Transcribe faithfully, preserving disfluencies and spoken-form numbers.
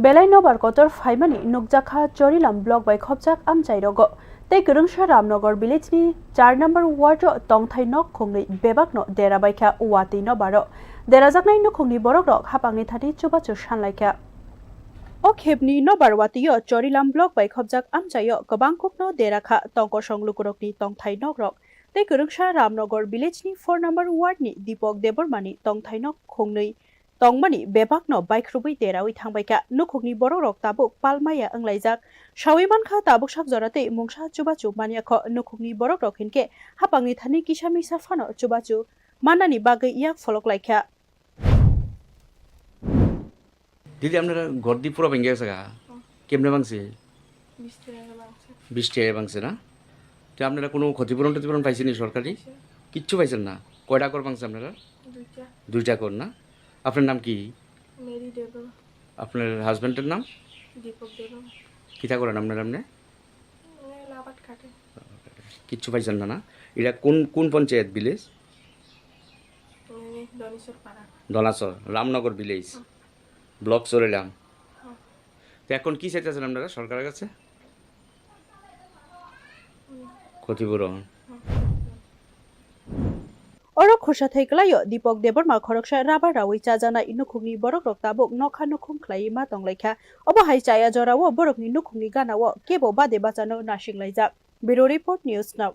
Belai nobar kotor phaimani nukjakha Chorilam block bai khopjak amchai rogo. Tei kwrwngsa Ramnagar village ni char number ward o tongthai nok khungnwi bebakno dera baikha watwi nobaro. Derajaknai nukhungni borokrok hapangni thani chubachu sanlaikha. O khepni nobar watwi o Chorilam block bai khopjak amchai o kwbang kokno dera kha tongkosong lukurokni tongthai nokrok. Tei kwrwngsa Ramnagar village ni four number ward ni Deepak Debbarma ni tongthai nok khungnwi tongmani bebakno baikrubwi derawi thangbaikha. Nukhungni borokrok tabuk palmaya wnglaijak. Sawi mankha tabuk sak jora tei mungsa chubachu manyakho. Nukhungni borokrok hinkhe hapangni thani kisa misa phano chubachu mannani bagwi yak pholok laikha. দিদি, আপনারা ঘর দিয়ে পুরো ভেঙে গেছে গা? হুম। কেমনে ভাঙছে? বিশ টাকা ভাঙছে। বিশ টাকা ভাঙছে না? তো আপনারা কোনো ক্ষতিপূরণ টতিপূরণ পাইছেন নি সরকারি? পাইছে। কিচ্ছু পাইছেন না? কয়টা ঘর ভাঙছে আপনারা? দুইটা। দুইটা ঘর না? আপনার নাম কি? মেরি দেবল। আপনার হাজব্যান্ডের নাম? দীপক দেবল। কিতা করেন আপনারা এমনি? মানে লাবাত কাটে। কিচ্ছু পাইছেন না, না? এটা কোন, কোন পঞ্চায়েত ভিলেজ? মানে দনেশ্বর পাড়া। দনেশ্বর, রামনগর ভিলেজ। হুম। ব্লক চরিলাম। হুম। তো এখন কি চাইতেছেন আপনারা সরকারের কাছে? হুম। ক্ষতিপূরণ। হুম। Oro khorsa thai kwlaio Deepak Debbarma khoroksa rubber rawi chajaknai nukhungni borokrok tabuk nokha nukhung khlaiwi ma tonglaikha. Obo hai chaya jorao borokni nukhungni ganao kebo bade bachano nasinglaijak. Bureau Report, News Now.